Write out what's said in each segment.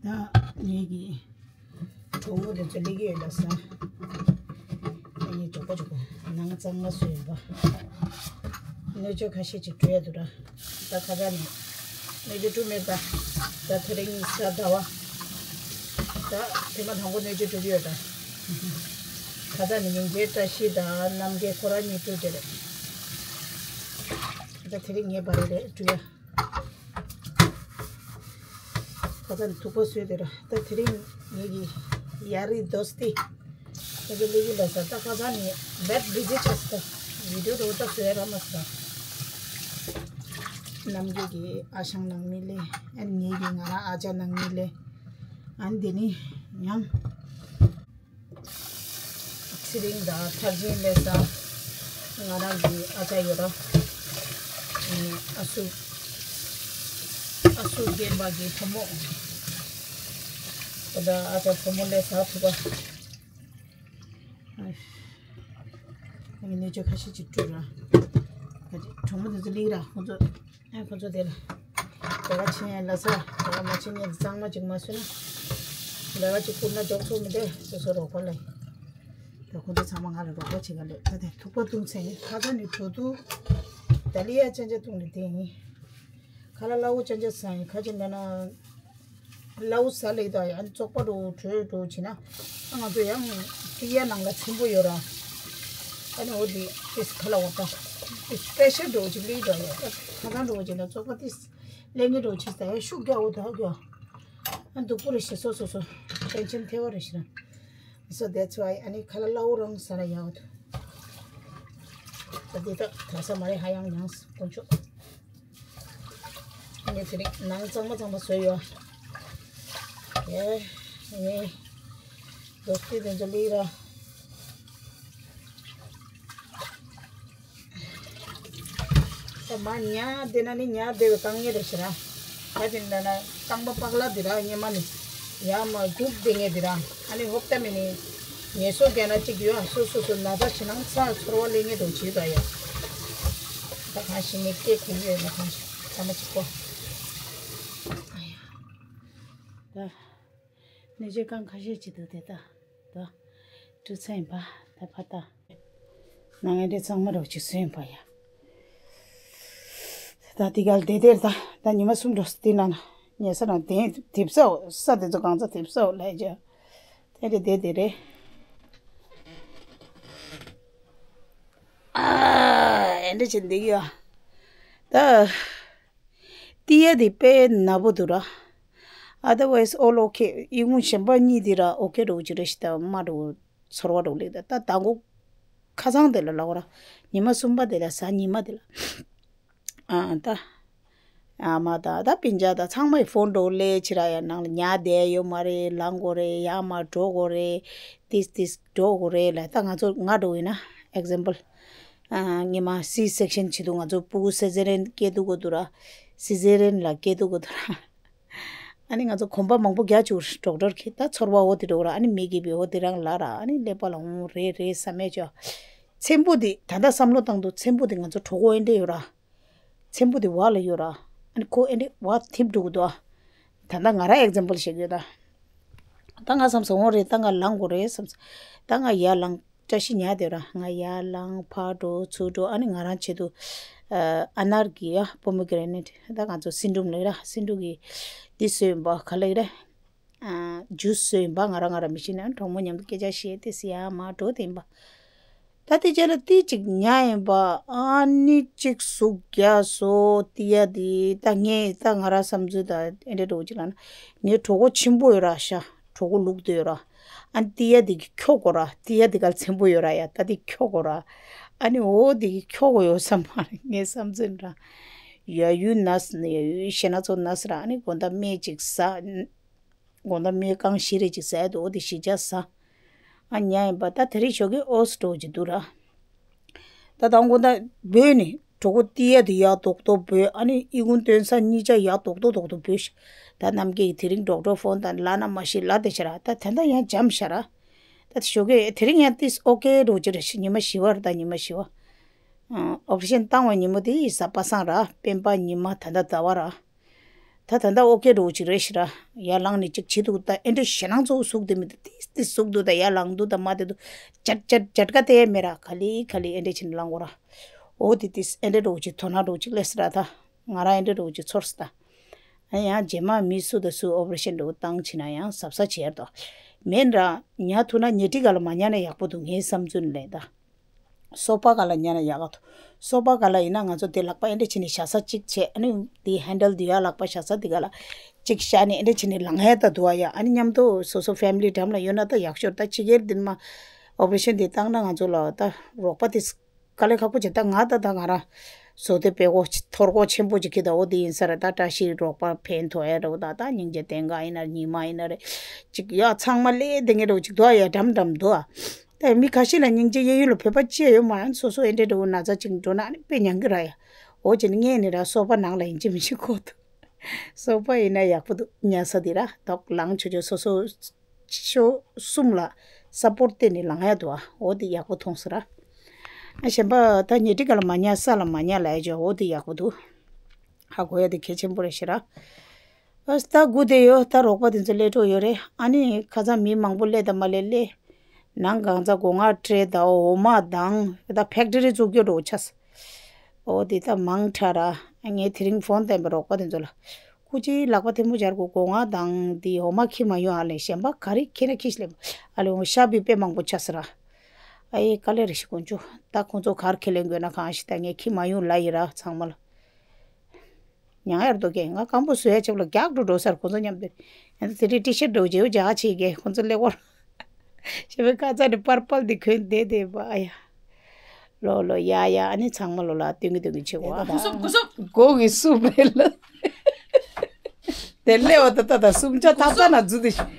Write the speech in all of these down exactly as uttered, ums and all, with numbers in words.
ད་ངེད་ཀྱི་གྲོགས་མོ་དེ་ཚོ་སླེབས་ཀྱི་ཡོད་ལ་ས། ངེད་ཀྱི་འཇོག་པ་འཇོག་པ་ནང་གཙང་མ་བཟོས་ཡོད་པ། སྣོད་བཅུད་ཁ་ཤས་ཅིག་བཀྲུ་ཡ་འདུག་ར། ད་ཁ་ཚ་ནས་སྣོད་བཅུད་བཀྲུ་མེད་པ། ད་དེ་རིང་གཟའ་ཟླ་བ། ད་དེ་མ་དང་པོ་སྣོད་བཅུད་བཀྲུ་གི་ཡོད་ད། ཁ་ཚ་ནས་ཉིན་རྒྱལ་བཀྲ་ཤིས་དང་རྣམ་རྒྱལ་ཁོ་རང་གཉིས་བཀྲུ་དེ་རེད། ད་དེ་རིང་ངས་བ་རེ་རེ་བཀྲུ་ཡ། ཁ་ཚ་ནས་ཐུག་པ་བཟོས་དེ་ར། ད་དེ་རིང་ངེད་ཀྱི་ཡ་རི་དོ་སྟི། ངེད་ཀྱི་ལི་གི་ལ་ས་ད་ཁ་ཚ་ནས་བེད་བི་ཛི་ཆགས་ད། བི་ཌིའོ་རོ་ད་བཟོས་ར་མ་ས། རྣམ་རྒྱལ་གྱི་ཨ་ཞང་ནང་མི་ལས། ཨན་ངེད་ཀྱི་ང་རང་ཨ་ཅག་ནང་མི་ལས། ཨན་དེ་ནི་ཡང་ཚེ་རིང་དང་ཐར་ཆེན་ལས་ས། ང་རང་གི་ཨ་ཅག་ཡོད་ར། ཨ་སུ། ཨ་སུ་རྒན་པ་གི་བུ་མོ། ད་ཨ་ཅག་བུ་མོ་ལས་ས་ཐུབ་པ། ཨ་ནི་སྣོད་བཅུད་ཁ་ཤས་ཅིག་བཀྲུས་ར། གྲོགས་མོ་དེ་ཚོ་སླེབས་ར་ཁོང་ཚོ། ཨ་ཁོ་ཚོ་དེ་ལ་ལས་ཀ་བྱེད་ཡ་ལ་ས་ལས་ཀ་མ་བྱེད་ཉལ་གཙང་མ་ཅིག་མ་བཟོས་ན། ལས་ཀ་ཅིག་བསྐུར་ན་འཇོག་ཆོག་མི་འདུག་སོ་སོ་རོགས་པ་ལ། ད་ཁོ་ཚོ་ཚང་མ་ང་ལ་རོགས་པ་བྱེད་ག་ལས། ད་དེ་ཐུག་པ་བཏུང་ཚར་ཡིན། ཁ་ཚ་ནས་བྲོ་འདུག་ད་ལི་ཡ་ཅན་ཅན་བཏུང་ནས་དེ་ཡིན། ཁ་ལག་སླ་བོ་ཅན་ཅན་ཟ་ཡིན། ཁ་ཅིག་འདྲ་ན་སླ་བོ་ཟ་ལེ་ད་ཡང་བཙོག་པ་འགྲོ་བྲོས་འགྲོ་བྱེད་ན། ང་ཚོ་ཡང་ཏི་ཡ་ནང་ལ་ཚིམ་པོ་ཡོད་ར། ཨ་ནི་འོ་དེ་ཏིས་ཁ་ལག་འོ་ད་ཏིས་པེ་ཤལ་འགྲོ་ཅིག་ལི་ད་ཡ་ཁ་ཚ་འགྲོ་བྱེད་ན་བཙོག་པ་ཏིས་ལེ་ངེ་འགྲོ་ཅིག་ཟ་ཡ་ཤུགས་རྒྱག་འོ་ད་རྒྱག་ཨ་སྡུག་པོ་རེ་ཞིག་སོ་སོ་སོ་ཏེན་ཤན་ཐེ་བ་རེ་ཞིག་ར། So that's why ཨ་ནི་ཁ་ལག་སླ་བོ་རང་ཟ་ན་ཡག་འོ་ད། ད་འདི་ད་ག་ས་མ་རེད། ཧ་ཡང་ཡང་དཀོན་མཆོག་ངས་དེ་རིང་ནང་གཙང་མ་གཙང་མ་བཟོས་ཡོད། ཡེ། ངས་རྡོ་སྐྱེས་དེ་ཚོ་ལི་ར། ད་མ་ཉལ་བསྡད་ན་ནི་ཉལ་བསྡད་པའི་དཀའ་ངལ་རེད་ཤི་ར། ད་དེ་འདྲ་ན་རྐང་པ་པགས་ལ་འདི་ར་སྙེ་མ་ནི་ཡར་མར་རྒྱུག་བསྡད་ངེས་འདི་ར། ཨ་ནི་ཧོབ་ཏ་མི་ནི་ངལ་གསོ་རྒྱག་ན་གཅིག་ཡོད། ཨ་སོ་སོ་སོ་ན་ཚ་ཞེ་སྣང་ཚ་ཚོར་བ་ལེན་ངེས་འགྲོ་བྱེད་ད་ཡ། ད་གང་ཞིག་ནི་སྐད་ཁུག་ཡོད་ན་གང་ཞིག་ཚ་མ་གཅིག་པོ། ཨ་ཡ། ད་སྣོད་བཅུད་རྐང་ཁ་ཤས་ཅིག་འདུག་དེ་ད་ད་བཀྲུ་ཚར་ཡིན་པ། ད་ཕ་ད་ནང་ངན་འདྲེ་གཙང་མ་རོགས་ཅིག་བཟོས་ཡིན་པ་ཡ། ད་དེ་གལ་དེ་དེར་ད་ད་ཉི་མ་གསུམ་འགྲོ་དེ་ན་ན་ཉལ་ས་ན་དེ་དེབ་སའོ་ས་དེ་ཚོ་གང་ཚ་དེབ་སའོ་ལས་ཀྱ་དེ་རེ་དེ་དེ་རེ། ཨ་ཨེ་འདྲ་བྱེད་འདི་ཡ་ད། ཏི་ཡ་དེ་དཔེ་ན་བོ་འདུག་ར། Otherwise all okay. ཨི་ཁུང་གཞན་པ་གཉིས་དེ་ར་ཨོ་ཁེ་འགྲོ་གི་རེད་ཤི་ད་མ་འགྲོ་ཚོར་བ་འགྲོ་ལེགས་ད། ད་དང་པོ་ཁ་སང་དེ་ལ་ལབ་ར། ཉི་མ་གསུམ་པ་དེ་ལ་གཟའ་ཉི་མ་དེ་ལ། ཨ་ད། ཨ་མ་ད་ད་སྤུན་ཀྱག་ད་ཚང་མའི་ཕོན་འགྲོ་ལེ་ཕྱི་ར་ཡ་ནང་ལ་ཉལ་བསྡད་ཡོད་མ་རེད། ལངས་དགོས་རེད། ཡར་མར་འགྲོ་དགོས་རེད། ཏིས་ཏིས་འགྲོ་དགོས་རེད་ལ། ད་ང་ཚོ་ང་འགྲོ་ཡིན་ན་example ཨ་ཉི་མ་སི་སེག་ཤན་བྱེད་དུས་ང་ཚོ་སྤུ་གུ་སེ་ཛེ་རེན་སྐྱེ་དུས་གོ་དུ་ར། སི་ཛེ་རེན་ལ་སྐྱེ་དུས་གོ་དུ་ར། ཨ་ནི་ང་ཚོ་གོམ་པ་མང་པོ་རྒྱག་བཅུག་ཌོག་ཊར་གྱིས་ད་ཚོར་བ་འོ་དེ་འགྲོ་ར། ཨ་ནི་མི་གིས་བི་འོ་དེ་རང་ལ་ར། ཨ་ནི་ཀླད་པ་ལ་འོང་རེད་རེད་བསམ་མེད་ཅོ། ཚེམ་བུ་དེ་ད་ལྟ་བསམ་བློ་བཏང་དུས་ཚེམ་བུ་དེ་ང་ཚོ་གྲོད་ཁོག་ཨེ་འདྲ་ཡོད་ར། ཚེམ་བུ་དེ་བར་ལ་ཡོད་ར། ཨ་ནི་ཁོ་ཨེ་འདྲ་བར་ཐིབས་འགྲོ་གི་འདུག་ཨ། ད་ལྟ་ང་རང་ཨེག་ཛམ་པལ་བཤད་ཀྱི་ཡོད་ད། ད་ང་བསམ་སོང་འོང་རེད། ད་ང་ལངས་དགོས་རེད་བསམ་སོང་། ད་ང་ཡར་ལངས། བཀྲ་ཤིས་ཉལ་དེ་ར། ང་ཡར་ལངས་ཕར་འགྲོ་ཚུར་འགྲོ། ཨ་ནི་ང་རང་ཆེད་དུ་ཨ་ནར་གི་ཡ་པོ་མི་གི་རེ་ནེ་ཊི་ད་ང་ཚོ་སིན་ཌུམ་ལ་ཡོད་ར། སིན་ཌུ་གི་འདི་བཟོས་ཡིན་པ་ག་ལ་ཡོད་རེད། ཨ་ཇུས་བཟོས་ཡིན་པ། ང་རང་ང་རང་མི་ཤེས་ན་གྲོགས་མོ་མཉམ་དུ་སྐད་ཆ་བཤད་དེ་སི་ཡར་མར་འགྲོ་དེ་ཡིན་པ། ད་དེ་རྗེས་ལ་ཏི་གཅིག་ཉལ་ཡིན་པ། ཨ་ནི་གཅིག་ཟུག་རྒྱག་སོ། ཏི་ཡ་དེ་ད་ངས་ད་ང་རང་བསམ་ཚུལ་ད་ཨེ་འདྲ་འགྲོ་གཅིག་ལ་ན་ངའི་གྲོད་ཁོག་ཆེན་པོ་ཡོད་ར་ཤ། གྲོད་ཁོག་ལུག་དོད་ར། ཨ་ནི་ཏི་ཡ་དེ་གི་འཁྱོག་གོ་ར། ཏི་ཡ་དེ་གལ་ཚེམ་པོ་ཡོད་ར་ཡ། ད་དེ་འཁྱོག་གོ་ར། ཨ་ནི་འོ་དེ་གི་འཁྱོག་གོ་ཡོད་ས་མ་རེད་ངའི་བསམ་ཚུལ་ར། ཡ་ཡུལ་ན་ཡ་ཡུལ་ཞེ་ན་ཚོ་ན་ས་ར། ཨ་ནི་དགོང་དག་སྨན་གཅིག་ཟ། དགོང་དག་སྨན་རྐང་བཞི་རེ་གཅིག་ཟས་འདུག་འོ་དེ་བཞི་ཆ་ཟ། ཨ་ཉལ་ཡིན་པ། ད་དེ་རིང་ཞོགས་ཀས་ཨོ་སི་འགྲོ་གི་འདུག་ར། ད་དང་དགོང་དག་བོད་ནི་གྲོད་ཁོག་ཏི་ཡ་དེ་ཡག་རྡོག་རྡོག་བོད། ཨ་ནི་ཨི་ཁུང་སྟོན་ས་གཉིས་ཆ་ཡག་རྡོག་རྡོག་རྡོག་རྡོག་བོད་ཤི། ད་རྣམ་རྒྱལ་གྱིས་དེ་རིང་ཌོག་ཊར་ཕོན་དང་ལབ་ན་མ་ཤེས་ལབ་བསྡད་ཤག་ར། ད་དེ་འདྲ་ཡང་འཇམ་ཤག་ར། ད་ཞོགས་ཀས་དེ་རིང་ཡང་ཏིས་ཨོ་ཀེ་འགྲོ་གི་རེད་ཤི། ཉི་མ་བཞི་པ་ར། ད་ཉི་མ་བཞི་པ། ཨ་ཨོ་པ་རེ་ཤན་བཏང་བའི་ཉིན་མོ་དེ་ཡིན་ས་པ་སངས་ར། སྤེན་པ་ཉི་མ་ད་ལྟ་ཟླ་བ་ར། ད་ད་ལྟ་ཨོ་ཁེ་འགྲོ་གི་ཅིག་རེད་ཤི་ར། ཡར་ལངས་ནས་ཅིག་བྱེད་འདུག་ད་ཨེ་འདྲ་ཞེད་སྣང་ཚ་པོ་ཟུག་དེ་མི་འདུག་ཏིས་ཏིས་ཟུག་འདུག་ད་ཡར་ལངས་འདུག་ད་མ་དེ་འདུག་ཇ་ཇ་ཇ་དཀའ་དེ་མེད་ར། ག་ལེ་ག་ལེ་ཨེ་འདྲ་བྱས་ནས་ལངས་དགོས་ར། ཨོ་དེ་ཏིས་ཨེ་འདྲ་འགྲོ་གི་ཅིག་དོ་སྣང་འགྲོ་གི་ཅིག་སླེབས་སི་ར་ད། ང་རང་ཨེ་འདྲ་འགྲོ་གི་ཅིག་ཚོར་སི་ད། ཨ་ཡང་རྗེས་མ་མི་སུ་དང་སུ་ཨོ་པ་རེ་ཤན་འགྲོ་བཏང་བྱས་ན་ཡང་གཟབ་གཟབ་བྱེད་ཡར་དོ། མེད་ར། ཉལ་ཐུབ་ན་ཉལ་ཁྲི་ག་ལ་མ་ཉལ་ན་ཡག་པོ་འདུག་ངའི་བསམ་ཚུལ་ལས་ད། སོ་ཕ་ག་ལ་ཉལ་ན་ཡག་ག་ཐུག་སོ་ཕ་ག་ལ་ཡིན་ན་ང་ཚོ་དེ་ལག་པ་ཨེ་འདྲ་བྱས་ནས་བཞག་ས་གཅིག་བྱས། ཨ་ནི་དེ་ཧན་ཌལ་དེ་ཡར་ལག་པ་བཞག་ས་དེ་ག་ལ་གཅིག་བཞག་ནས་ཨེ་འདྲ་བྱས་ནས་ལངས་ཡས་ད་འདུག་ཨ་ཡ། ཨ་ནི་མཉམ་དུ་སོ་སོ་ཕེ་མི་ལི་འགྲམ་ལ་ཡོད་ན་ད་ཡག་ཤོས་ད། ཕྱི་རྒྱལ་འདི་ནས་མ་ཨོ་པ་རེ་ཤན་དེ་བཏང་ན་ང་ཚོ་ལ་ད་རོགས་པ་དེ་དཀའ་ལས་ཁག་པོ་བྱས། ད་ང་ད་ད་ང་རང་བཟོ་དེ་དཔེ་གོ་ཐོར་གོ་ཆེན་པོ་ཅིག་གི་ད་འོ་དེ་ཡིན་ས་རེད། ད་བཀྲ་ཤིས་རོགས་པ་ཕན་ཐོགས་ཡ་རེད། ད་ད་སྙིང་རྗེ་བསྟེན་ག་ཡིན་ན་ཉི་མ་ཡིན་ན་རེད། ཅིག་ཡ་ཚང་མ་ལས་དེ་ངེད་རོགས་ཅིག་འདུག་ཨ་ཡ། འགྲམ་འགྲམ་འདུག་ཨ། ད་མི་ཁ་ཤས་ལ་སྙིང་རྗེ་གཡས་གཡོན་ལ་བོད་པ་ཅི་ཡ་ཡོད་མ་རེད། སོ་སོ་ཨེ་འདྲས་འགྲོ་ན་ཚ་ཅིག་འགྲོ་ན་ཨ་ནི་དཔེ་མྱང་གི་ར་ཡ། འོ་བྱས་ནས་ངས་ནི་ར་སོ་པ་ནང་ལ་ཡིན་གཅིག་མིན་གཅིག་ཁོ་ཐུག་སོ་པ་ཡིན་ན་ཡག་པོ་འདུག་ཉལ་ས་དེ་ར་དོག་ལངས་ཆོག་ཆོག་སོ་སོ། ཤོ་གསུམ་ལ་སཔོར་ཊི་བསྟན་ནས་ལངས་ཡ་འདུག་ཨ། འོ་དེ་ཡག་པོ་མཐོང་སོང་ར། ཨ་གཞན་པ་ད་ཉལ་ཁྲི་ག་ལ་མ་ཉལ་ས་ལ་མ་ཉལ་ལ་ཡ་ཅོ། འོ་དེ་ཡག་པོ་འདུག་ཧ་གོ་ཡ་དེ་གལ་ཆེན་པོ་རེད་ཤི་ར། ཨ་ད་སྒུག་བསྡད་ཡོད། ད་རོགས་པ་དེ་ཚོ་སླེབས་འགྲོ་ཡོད་རེད། ཨ་ནི་ཁ་སང་མི་མང་པོ་སླེབས་དང་མ་སླེབས་སླེབས། ནང་གང་ཚ་སྒོ་ང་ཁྲལ་དང་འོ་མ་དང་ད་ཕེག་ཊི་རི་བཙུགས་རྒྱུ་འགྲོ་ཆགས། འོ་དེ་ད་མང་དྲགས་ར། ངས་དེ་རིང་ཕོན་བསྟན་པ་རོགས་པ་དེ་ཚོ་ལ། སྐུ་མཁྱེན་ལག་པ་ཐལ་མོ་སྦྱར་དགོས། སྒོ་ང་དང་དེ་འོ་མ་ཁྱེར་མ་ཡོང་ཨ་ལས། གཞན་པ་ག་རེ་ཁྱེར་ན་ཁྱེར་ཤི་ལེ། ཨ་ལས་འོ་ཤ་བི་དཔེ་མང་པོ་ཆགས་སི་ར། ཨ་ཡེ་དཀའ་ལས་རེད་ཤི་དཀོན་མཆོག་ད་ཁོང་ཚོ་ག་རེ་ཁས་ལེན་དགོས་ན་གང་ཤི། ད་ངས་ཁྱེར་མ་ཡོང་ལ་ཡི་ར་ཚང་མ་ལ། མྱང་ཡར་འདུག་གས། ང་སྐམ་པོ་བཟོ་ཡ་ཆེབ་ལ་རྒྱག་འགྲོ་འགྲོ་སར་ཁོང་ཚོ་མཉམ་དུ། ཡང་དེ་རིང་ཊི་ཤར་འགྲོ་རྗེའུ་རྒྱག་ཆེ་གས་ཁོང་ཚོ་ལེ་གོར། ཞེས་པའི་ཁ་ཚ་ནི་པར་པལ་འདི་གོན་བསྡད་བསྡད་པ་ཨ་ཡ། ལོ་ལོ་ཡ་ཡ། ཨ་ནི་ཚང་མ་ལོ་ལ་སྟོན་གི་སྟོན་གི་ཆེ་གོ་ཨ། སྒོ་གི་སུབ་རེད་ལ། དེ་ལེ་བ་ད་ད་ད་སུམ་ཆ་ཐག་ཚ་ན་རྫུ་དེ་ཤི།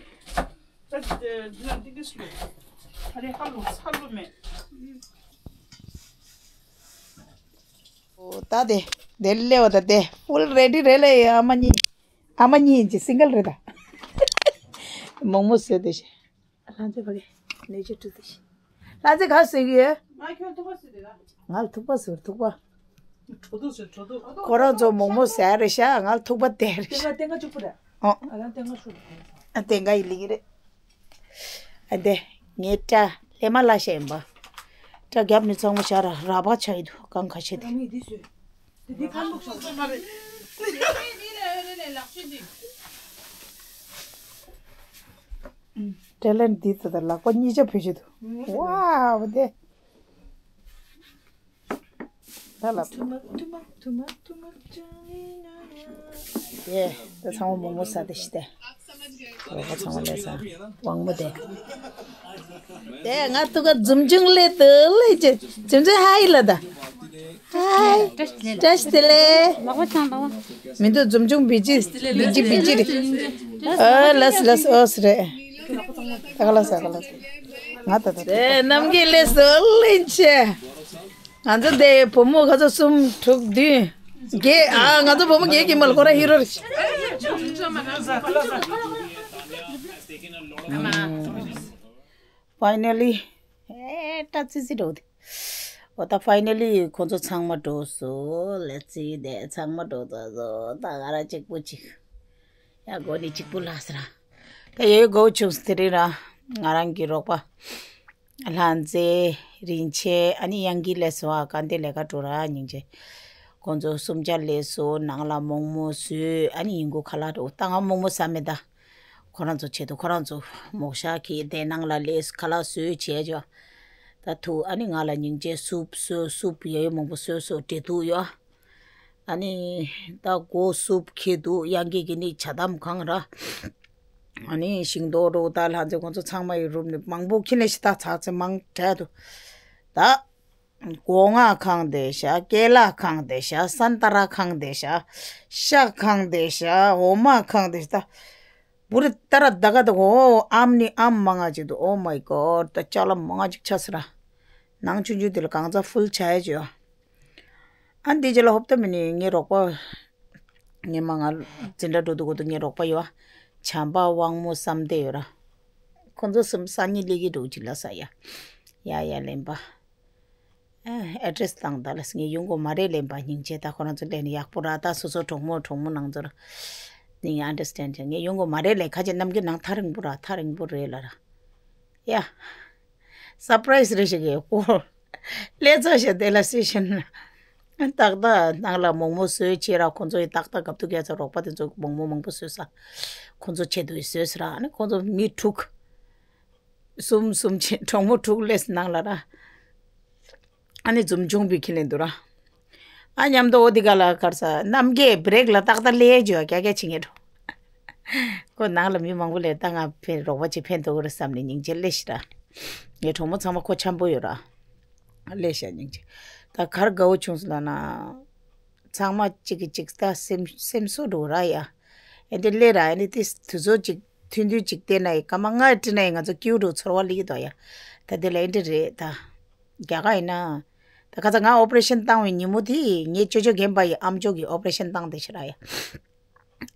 ད་དེ་དེ་ལེ་བ་ད་དེ་ཕུལ་རེ་ཌི་རེད་ལེ། ཨ་མ་གཉིས། ཨ་མ་གཉིས་ཀྱི་སིང་གལ་རེད་ད། མོག་མོག་བཟོས་དེ་ཤི། ལྷ་མཛེས་ཕ་གི་ལས་བྱེད་ཀྲུ་ཏི་ཤི། ལྷ་མཛེས་ག་ཟེར་གི་ཡོད། ང་ཁྱོད་ཐུག་པ་ཟེར་དེ་ལ། ང་ལ་ཐུག་པ་ཟེར་ཐུག་པ། གྲོ་ཐུག་ཟེར་གྲོ་ཐུག་ཁོ་རང་ཚོ་མོག་མོག་ཟ་རེད་ཤག་ང་ལ་ཐུག་པ་དེ་རེད་ཤག་ཏེང་ཀ་ཏེང་ཀ་གཅིག་པུ་རེད། ཨོ། ང་རང་ཏེང་ཀ་ཤུ་རེད། ཨ་ཏེང་ཀ་ཡི་ལིང་རེད། ཨ་དེ་ངའི་སྐྲ་ལྷས་མ་ལ་ཤ་ཡིན་པ། སྐྲ་རྒྱབ་ནི་ཚང་མ་ཤ་ར་ར་བ་ཆ་ཡི་འདུག་གང་ཁ་ཤས་དེ། ཨ་མི་འདི་ཟོས། དེ་འདི་ཁ་ལུག་ཤ་ཟོས་མ་རེད། ཊེ་ལེན་འདི་ད་ལྟ་ལག་པ་གཉིས་ཆ་བུད་ཤི་འདུག་ཝའོ་དེ། ད་ལ། ཐུ་མ་ཐུ་མ་ཐུ་མ་ཐུ་མ་ཅང་ཡིན་ན་ཡ། ཡེ། ད་ཚང་མ་མོག་མོག་ཟ་དེ་ཤི་དེ། རོགས་པ་ཚང་མ་ལས་ས། དབང་མོ་དེ། དེ་ང་ཐུག་ག་འཛུམ་ཆུང་ལས་དུ་ལས་ཅི། འཛུམ་ཆུང་ཧ་ཡི་ལ་ད། ཧའི། བཀྲ་ཤིས་བདེ་ལེགས། ལག་པ་འཆང་དང་། མི་འདུག་འཛུམ་ཆུང་བི་ཅི། བི་ཅི་བི་ཅི་རེད། ཨ་ལས་ལས་ཨོ་སི་རེད། ད་ག་ལ་ས་ག་ལ་ས། ང་ད་ད། དེ་རྣམ་རྒྱལ་ལས་སུ་ལིན་ཆེ། ང་ཚོ་དེ་བུ་མོ་ག་ཚོད་གསུམ་དྲུག་བདུན། བརྒྱད། ཨ་ང་ཚོ་བུ་མོ་བརྒྱད་ཀྱི་མ་ལ་ཁོ་ར་ཧི་རོ་རེད། ཕའི་ནལ་ལི། ཨེ་ཏྲ་ཙི་ཙི་འགྲོ་དེ། འོ་ད་ཕའི་ནལ་ལི་ཁོ་ཚོ་ཚང་མ་འགྲོ་སོང་། ལེ་ཙི་དེ་ཚང་མ་འགྲོ་ཚར་སོང་། ད་ང་རང་གཅིག་པུ་གཅིག་ཡ་སྒོ་ནས་གཅིག་པུ་ལྷག་སོང་ར། ད་ཡོད་དགོས་བྱུང་སོང་། དེ་རིང་ར་ང་རང་གི་རོགས་པ། ལྷ་མཛེས། རིན་ཆེན། ཨ་ནི་གཡང་སྐྱིད་ལས་སོ། ཨ་དཀའ་ལས་ཁག་འགྲོ་ར་སྙིང་རྗེ། ཁོང་ཚོ་གསུམ་ཆ་ལས་སོ། ནང་ལ་མོག་མོག་བཟོས། ཨ་ནི་ཡིན་གོ་ཁ་ལག་འགྲོ་ད་ང་མོག་མོག་ཟ་མེད་ད། ཁོ་རང་ཚོ་ཆེད་དུ་ཁོ་རང་ཚོ་མོག་ཤ་ཁྱེར་དེ་ནང་ལ་ལས་ཁ་ལག་བཟོས་བྱས་ཅོ། ད་ཐུག་ཨ་ནི་ང་ལ་སྙིང་རྗེ་སུབ་བཟོས། སུབ་ཡོད་ཡོད་མང་པོ་བཟོས་སོ་འབྲས་ཐུག་ཡོད། ཨ་ནི་ད་སྒོ་སུབ་ཁྱེར་འདུག་གཡང་སྐྱིད་ཀྱི་ནི་ཇ་དམ་གང་ར། ཨ་ནི་ཤིང་ཏོག་རོ་ད་ལྷ་མཛེས་ཁོང་ཚོ་ཚང་མ་ཡི་རུབ་ནི་མང་པོ་ཁྱི་ནས་ཤི་ད་ཚག་ཚེ་མང་དྲག་འདུག་ད་སྒོ་ང་གང་བསྡད་ཤག་ཀེ་ལ་གང་བསྡད་ཤག་སན་ཏ་ར་གང་བསྡད་ཤག་ཤ་གང་བསྡད་ཤག་འོ་མ་གང་བསྡད་ཤག་ད་བུ་རི་ཏ་ར་ད་ག་ད་གོ་ཨམ་ནི་ཨམ་མང་ང་ཅིག་འདུག Oh my God ད་ཅ་ལག་མང་ང་ཅིག་ཆགས་སི་ར། ནང་ཆུང་ཆུང་དེ་ལ་གང་ཚ་ཕུལ་བྱ་ཡ་ཅིག་ཡོད། ཨ་འདི་རྗེས་ལ་ཧོབ་ཏེ་མི་ནི་ངའི་རོགས་པ། ངའི་མ་ང་འཛིན་གྲྭ་འགྲོ་དུས་གོ་དུ་ངའི་རོགས་པ་ཡོད། བྱམས་པ་དབང་མོ་བསམ་གཏན་ཡོད་ར། ཁོང་ཚོ་གསུམ་སང་ཉིན་སླེབས་ཀྱི་འགྲོ་ཅིག་ལ་ས་ཡ། ཡ་ཡ་ལེན་པ། ཨ་ཨེ་ཌི་རེ་སི་བཏང་ད་ལ་ངས་ཡོང་གོ་མ་རེད་ལེན་པ་སྙིང་རྗེ་ད་ཁོ་རང་ཚོ་ལེན་ཡག་པོ་ར་ད་སོ་སོ་གྲོགས་མོ་གྲོགས་མོ་ནང་ཚོ་ར། ནི་ཡང་understand་བྱས། ངས་ཡོང་གི་མ་རེད་ལབ། ཁ་ཆེ་རྣམ་རྒྱལ་ནང་ཐག་རིང་པོ་ར། ཐག་རིང་པོ་རེད་ལབ་ར། ཡ། surprise་རེད་ཤག་གི་ཀོ། ལས་ཚོ་ཞེ་དེ་ལ་སི་ཤན་ན། ཏག་ཏག་ནང་ལ་མོག་མོག་བཟོས་བྱས་ར། ཁོང་ཚོ་ཡི་ཏག་ཏག་སྐབས་དུ་སྐད་ཚ་རོགས་པ་དེ་ཚོ་མོག་མོག་མང་པོ་བཟོས་ས། ཁོང་ཚོ་ཆེད་དུ་ཡི་བཟོས་ས་ར། ཨ་ནི་ཁོང་ཚོ་མི་དྲུག་གསུམ་གསུམ་བྱས། གྲོགས་མོ་དྲུག་སླེབས་ནང་ལ་ར། ཨ་ནི་འཛུམ་ཆུང་བི་ཁྱི་ལེན་འདུག་ར། ཨ་མཉམ་དུ་འོ་དི་ག་ལ་གར་ས་རྣམ་རྒྱལ་break་ལ་ཏག་ཏག་ལས་འཇོ་རྒྱ་རྒྱ་བྱེད་ངེས་འགྲོ། ཁོ་ནང་ལ་མི་མང་པོ་ལས་ད་ང་ཕན་རོགས་པ་ཅིག་ཕན་ཐོགས་རེད་བསམ་ནས་སྙིང་རྗེ་སླེབས་ཤི་ར། ངའི་གྲོགས་མོ་ཚང་མ་ཁོ་འཆམ་པོ་ཡོད་ར། སླེབས་ཤ་སྙིང་རྗེ། ད་གར་དགའ་བོ་བྱུང་སོང་ལབ་ན། ཚང་མ་གཅིག་གིས་གཅིག་ད་སེམས་སེམས་གསོ་འགྲོ་ར་ཡ། ཨེ་འདི་སླེབས་ར། ཨེ་འདི་ཏིས་དུས་ཚོད་གཅིག་ཐུང་ཐུང་གཅིག་བལྟས་ན་ཡི་སྐར་མ་ལྔ་བྲིས་ན་ཡི་ང་ཚོ་སྐྱིད་འགྲོ་ཚོར་བ་སླེབས་ཀྱི་འདུག་ཡ། ད་དེ་ལ་ཨེ་འདི་རེད་ད། རྒྱ་གར་ཡིན་ན། ད་ཁ་ཚ་ང་ཨོ་པ་རེ་ཤན་བཏང་བའི་ཉིན་མོ་དེ་ངའི་ཅོ་ཅོ་རྒན་པ་ཡི་ཨམ་ཅོག་གི་ཨོ་པ་རེ་ཤན་བཏང་བསྡད་ཤག་ར་ཡ།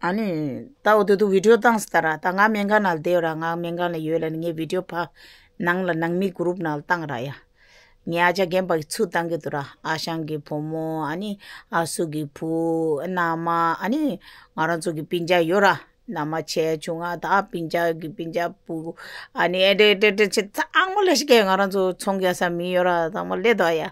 ཨ་ནི་ད་འོ་དེ་དུ་བི་ཌིའོ་བཏང་སྟ་ར། ད་ང་སྨན་ཁང་ནང་བསྡད་ཡོད་ར། ང་སྨན་ཁང་ལ་ཡོད་ལ་ནི་ངའི་བི་ཌིའོ་ཕ་ནང་ལ་ནང་མི་གུ་རུབ་ནང་ལ་བཏང་ར་ཡ། ངའི་ཨ་ཅག་རྒན་པ་གི་ཚུར་བཏང་གི་འདུག་ར། ཨ་ཞང་གི་བུ་མོ། ཨ་ནི་ཨ་སུ་གི་བུ། མནའ་མ། ཨ་ནི་ང་རང་ཚོ་གི་སྤུན་ཀྱག་ཡོད་ར། མནའ་མ་ཆེ་ཆུང་ང་ད་སྤུན་ཀྱག་གི་སྤུན་ཀྱག་བུ། ཨ་ནི་ཨེ་འདྲེ་འདྲེ་འདྲེ་ཆེ་ཚང་མ་ལ་ཞིག་གི་ང་རང་ཚོ་ཚོང་རྒྱག་ས་མི་ཡོད་ར། ཚང་མ་སླེབས་འདུག་ཡ།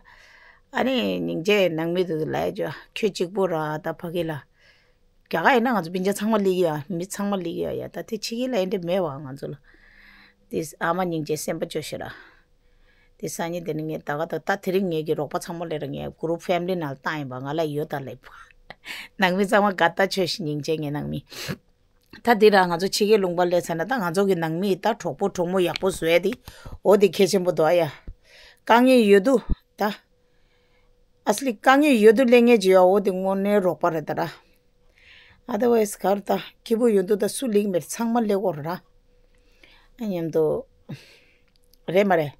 ཨ་ནི་སྙིང་རྗེ་ནང་མི་དུ་ལ་ཡ་ཅོ་ཁྱོད་གཅིག་པོ་ར་ད་ཕ་གི་ལ། རྒྱ་གར་ཡིན་ན་ང་ཚོ་སྤུན་ཀྱག་ཚང་མ་སླེབས་ཀྱི་ཡ། མི་ཚང་མ་སླེབས་ཀྱི་ཡ། ཡ་ད་དེ་ཕྱི་རྒྱལ་ལ་ཨེ་འདྲ་མེད་བ་ང་ཚོ་ལ། དེ་ཨ་མ་སྙིང་རྗེ་སེམས་པ་སྐྱོ་ཤེས་ར། དེ་སང་ཉིན་དེ་ནི་ངས་ད་ག་ད་ད་དེ་རིང་ངེད་ཀྱི་རོགས་པ་ཚང་མ་སླེབས་ར། ངས་གུ་རུབ་ཕེ་མི་ལི་ནང་ལ་བཏང་ཡིན་པ། ང་ལ་ཡོད་ད་ལེབ། ནང་མི་ཚང་མ་དགའ་ད་ཆོས་ཤིག་སྙིང་རྗེ་ངའི་ནང་མི། ད་དེ་ར་ང་ཚོ་ཕྱི་རྒྱལ་ལུང་པ་སླེབས་ཚར་ན་ད་ང་ཚོ་གི་ནང་མི་ད་གྲོགས་པོ་གྲོགས་མོ་ཡག་པོ་བཟོ་ཡ་དེ་འོ་དེ་གལ་ཆེན་པོ་འདུག་ཨ་ཡ། དཀའ་ངལ་ཡོད་དུ་ད། ཨ་སི་ལི་དཀའ་ངལ་ཡོད་དུ་སླེབས་ངེས་ཀྱི་ཡོད། འོ་དེ་དངོས་གནས་རོགས་པ་རེད་ད་ར། ཨ་དེ་ཝེ་སི་གར་ད་སྐྱིད་པོ་ཡོད་དུ་ད་སུ་ལིག་མེད་ཚང་མ་སླེབས་དགོས་རེད་ར། ཨ་མཉམ་དུ་རེད་མ་རེད།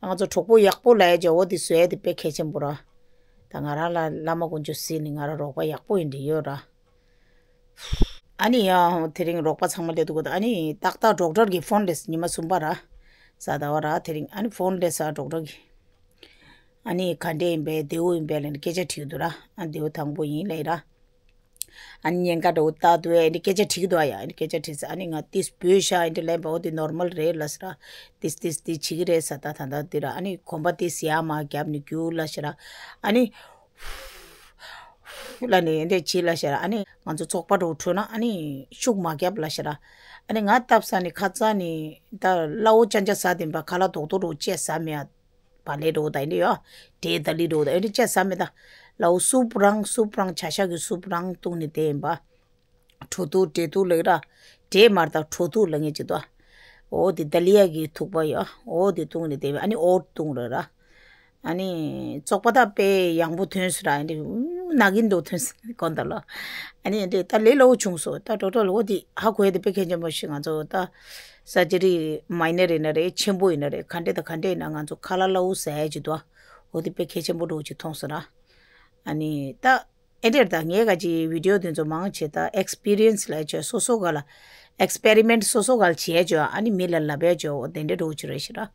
ང་ཚོ་གྲོགས་པོ་ཡག་པོ་ལ་ཡ་ཀྱི་འོ་དེ་བཟོ་ཡ་དེ་དཔེ་གལ་ཆེན་པོ་ར། ད་ང་རང་ལ་བླ་མ་དཀོན་མཆོག་གཟིགས་ནས་ང་རང་རོགས་པ་ཡག་པོ་ཡིན་འདི་ཡོད་ར། ཨ་ནི་ཡང་དེ་རིང་རོགས་པ་ཚང་མ་སླེབས་འདུག་གོ། ཨ་ནི་ཏག་ཏག་ཌོག་ཊར་གྱི་ཕོན་སླེབས། ཉི་མ་གསུམ་པ་ར། གཟའ་ཟླ་བ་ར། དེ་རིང་ཨ་ནི་ཕོན་སླེབས་ས་ཌོག་ཊར་གྱི། ཨ་ནི་ག་འདྲས་ཡིན་པས་བདེ་བོ་ཡིན་པས་ལབ་ནས་སྐད་ཆ་དྲིས་འདུག་ར། ཨ་བདེ་བོ་དང་པོ་ཡིན་ལབ་ར། ཨ་ནི་ཉེན་ཁ་འདྲ་བོ་ལྟ་འདུག་ཨེ་འདྲས་སྐད་ཆ་དྲིས་འདུག་ཨ་ཡ། ཨ་ནི་སྐད་ཆ་དྲིས་ས་ཨ་ནི་ང་ཏིས་བོས་ཤ་ཨེ་འདྲས་ལབ་པ་འོ་དེ་ནོར་མལ་རེད་ལབ་ས་ར། ཏིས་ཏིས་ཏིས་བྱེད་ཀྱི་རེད་ས་ད་ད་ད་དེ་ར། ཨ་ནི་གོམ་པ་ཏིས་ཡ་མ་རྒྱབ་ནས་རྒྱུག་ལབ་ཤ་ར། ཨ་ནི། ལ་ནི་འདྲས་བྱེད་ལ་ཤར། ཨ་ནི་ང་ཚོ་ཚོགས་པ་འགྲོ་འཕྲོད་ན་ཨ་ནི་ཤུགས་མ་རྒྱབ་ལ་ཤར། ཨ་ནི་ང་སྟབས་ས་ནི་ཁ་ཚ་ནི་ད་སླ་བོ་ཅན་ཅ་ཟ་དེ་པ་ཁ་ལ་དོག་དོག་རོ་བཅད་ཟ་མེད། བ་ལེ་རོ་ད་ཨེ་འདྲས་ཡོ། འབྲས་ད་ལི་རོ་ད་ཨེ་འདྲས་བཅད་ཟ་མེད་ད། སླ་བོ་སུབ་རང་སུབ་རང་བྱ་ཤ་གི་སུབ་རང་བཏུང་ནི་དེ་ཡིན་པ། གྲོ་ཐུག་འབྲས་ཐུག་ལ་ར། འབྲས་མར་དང་གྲོ་ཐུག་ལ་ངེས་ཅི་ཏོ། འོ་དེ་ད་ལི་ཡ་གི་ཐུག་པ་ཡོ། འོ་དེ་བཏུང་ནི་དེ་ཨ་ནི་འོ་བཏུང་ར་ར། ཨ་ནི་བཙོག་པ་ད་དཔེ་ཡང་པོ་ཐོན་སོང་ར། ཨ་ནི་ན་གིན་འདུག་ཐོན་སོང་གོ་ད་ལོ། ཨ་ནི་འདི་ད་ལས་སླ་བོ་བྱུང་སོང་། ད་ཏོ་ཏོ་ལོ་འོ་དེ་ཧ་གོ་ཡ་དེ་དཔེ་གལ་ཆེན་པོ་ཞིག་ང་ཚོ་ད་སར་ཇི་རི་མའི་ནར་ཡིན་ན་རེད་ཆེན་པོ་ཡིན་ན་རེད་ག་འདྲས་དང་ག་འདྲས་ཡིན་ན་ང་ཚོ་ཁ་ལ་སླ་བོ་ཟ་ཡ་ཅིག་འདུག་འོ་དེ་དཔེ་གལ་ཆེན་པོ་འདྲ་བོ་ཅིག་མཐོང་སོང་ར། ཨ་ནི་ད། ཨེ་འདྲས་ད་ངས་ག་ཅི་བི་ཌིའོ་དེ་ཚོ་མང་ཆེ་ད་ཨེག་སི་པི་རི་ཡན་སི་ལ་ཆོས་སོ་སོ་ག་ལ་ཨེག་སི་པེ་རི་མེན་ཊི་སོ་སོ་ག་ལ་བྱས་ཆོས་ཨ་ནི་མི་ལ་ལབ་ཡ་ཆོས་འོ་དེ་འདྲས་འགྲོ་ཆུ་རེད་ཤི་ར།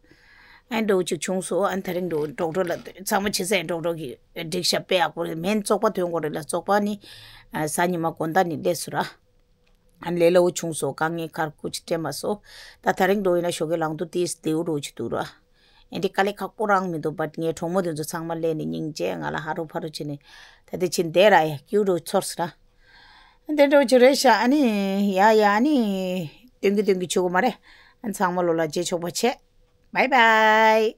ཨ་ནི་འགྲོ་ཆུ་བྱུང་སོ་ཨ་ནི་ད་རིང་འགྲོ་ཌོག་ཊར་ལ་ཚང་མ་བྱེད་ས་ཡིན་ཌོག་ཊར་གི་སྒྲིག་ཤ་དཔེ་ཡག་པོ་རེད། མེན་བཙོག་པ་ཐོན་དགོས་རེད་ལ་བཙོག་པ་ནི་གཟའ་ཉི་མ་དགོང་དག་ནི་སླེབས་སོང་ར། ཨ་ནི་ལས་སླ་བོ་བྱུང་སོ་དཀའ་ངལ་ཁར་ཁུ་ཅི་སྤྲད་མ་སོ། ད་ད་རིང་འགྲོ་ཡིན་ན་ཞོགས་ཀས་ལངས་དུས་ཏིས་དེའུ་འགྲོ་ཆུ་འདུག་ར། ཨེ་འདི་དཀའ་ལས་ཁག་པོ་རང་མི་འདུག་བཊ་ངའི་གྲོགས་མོ་དེ་ཚོ་ཚང་མ་སླེབས་ནས་སྙིང་རྗེ་ང་ལ་ཧ་རུ་ཕ་རུ་བྱས་ནས་ད་དེ་ཕྱིན་བསྡད་ར་ཡ་ཀྱུ་རུ་ཚོར་སི་ར། དེ་འགྲོ་ཆུ་རེད་ཤག་ཨ་ནི་ཡ་ཡ་ཨ་ནི་སྟོན་གི་སྟོན་གི་ཆུ་གོ་མ་རེད། ཨ་ནི་ཚང་མ་ལོ་ལ་རྗེས་ཆོག་པ་བྱེད། བའི་བའི།